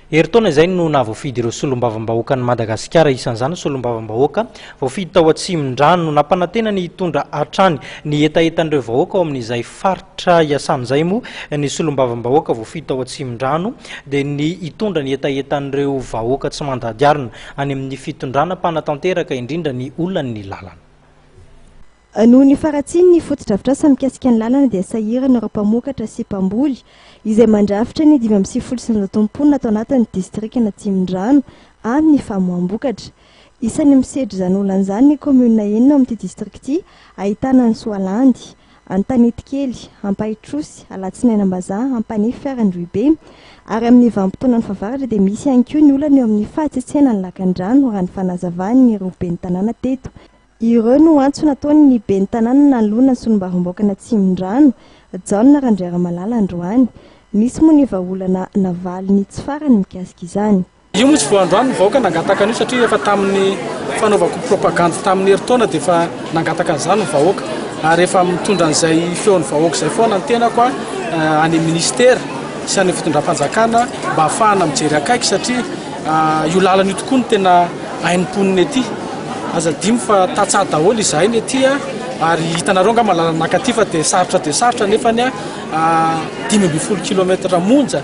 Herintaona izay no nahavoafidy ireo solombavambahoakan'i Madagasikara, isan'izany ny solombavambahoaka voafidy tao Atsimondrano. Nampanantena ny hitondra hatrany ny hetahetan'ireo vahoaka ao amin'izay faritra iasany izay moa ny solombavambahoaka voafidy tao Atsimondrano, dia ny hitondra ny hetahetan'ireo vahoaka tsy mandady harona any amin'ny fitondrana mpanatanteraka indrindra ny olan'ny lalana. Noho ny faharatsian'ny fotodrafitrasa mikasika ny lalana dia sahirana ireo mpamokatra sy mpamboly izay mandrafitra ny 195 mponina ato anatin'ny distrikan'Atsimondrano amin'ny famoaham-bokatra. Isan'ny misedra izany olana izany ny kaominina enina ao amin'ity distrika ity ahitana an'i Soalandy, Antanetikely, Ampahitrosy, Alatsinainambazaha, Ampanefy ary Androhibe. Ary amin'ny vanim-potoanan'ny fahavaratra dia misy ihany koa ny olana eo amin'ny fahatsetsenan'ny lakandrano raha ny fanazavan'ireo ben'ny tanàna teto. Ireo no antso nataony ny ben'ny tanàna nanoloana ny solombavambahoakan'Atsimondrano, Jaona Randriaramalala androany. Nisy moa ny vahaolana navaliny tsy farany mikasika izany. Io moa tsy vao androany ny vahoaka nangataka an'io satria efa tamin'ny fanaovako propagandy tamin'ny herintaona dia efa nangataka an'izany ny vahoaka ary efa mitondra an'izay feon'ny vahoaka izay foana ny tenako any amin'ny ministera sy any amin'ny fitondram-panjakana mba hahafahana mijery akaiky satria io lalana io tokoa no tena Hain'ny mponina ety. Aza adino fa tantsaha daholo izahay ny ety ary hitanareo angamba lalana nankaty fa dia sarotra dia sarotra nefany 15 kilomètre monja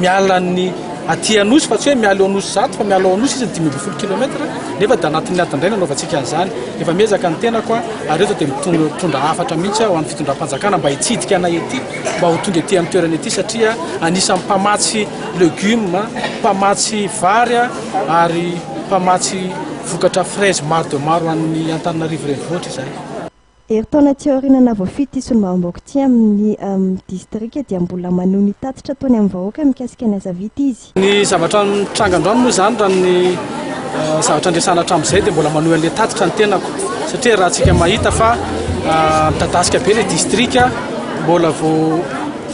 miala ny aty Anosy fa tsy hoe miala eo Anosizato fa miala ao Anosy izy ny 15 kilomètre nefa dia anatin'ny adiny iray nanaovantsika an'izany. Efa miezaka ny tenako ary eto dia mitondra hafatra mihitsy aho ho an'ny fitondram-panjakana mba hitsidika anay ety mba ho tonga ety amin'ny toerana ety satria anisan'ny mpamatsy legumes, mpamatsy vary ary mpamatsy vokatra fraise maro dia maro an'ny Antananarivo Renivohitra izahay. Herintaona aty aoriana nahavoafidy ity solombavambahoaka ity amin'ny distrika dia mbola manohy ny tatitra ataony amin'ny vahoaka mikasika ny asa vita izy. Ny zavatra nitranga androany moa izany raha ny zavatra niresahana hatramin'izay dia mbola manohy an'ilay tatitra ny tenako satria raha tsika mahita fa midadasika be ilay distrika mbola vao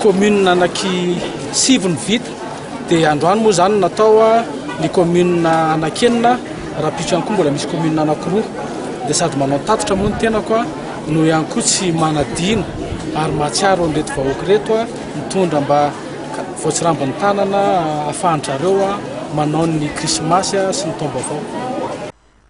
commune anaky sivy no vita Dia androany moa izany natao ny commune anakenina, rahampitso ihany koa mbola misy commune anakiroa. Dia sady manao tatitra moa ny tenako no ihany koa tsy manadino ary mahatsiaro an'ireto vahoaka ireto mitondra mba voatsirambin'ny tanana ahafahan-dRareo manao ny krismasy sy ny taom-baovao.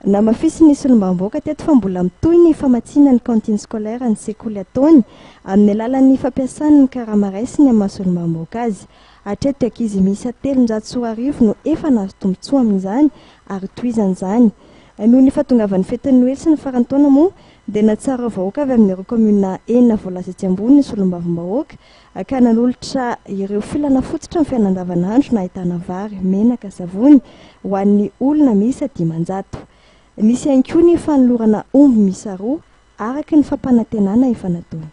Namafisin'ny solombavambahoaka teto fa mbola mitohy ny famatsiana ny cantine scolaire ny sekoly ataony amin'ny alalan'ny fampiasany ny karama raisiny amin'ny maha solombavambahoaka azy. Hatreto dia ankizy miisa 2300 no efa nahazo tombontsoa amin'izany ary tohizana izany. Noho ny fahatongavan'ny fetin'ny Noely sy ny faran'ny taona moa dia nahatsiaro vahoaka avy amin'ireo kaominina enina voalaza etsy ambony ny solombavambahoaka ka nanolotra ireo filana fototra amin'ny fiainana andavanandro nahitana vary, menaka, savony ho an'ny olona miisa 500. Nisy ihany koa ny fanolorana omby miisa roa araka ny fampanantenana efa nataony.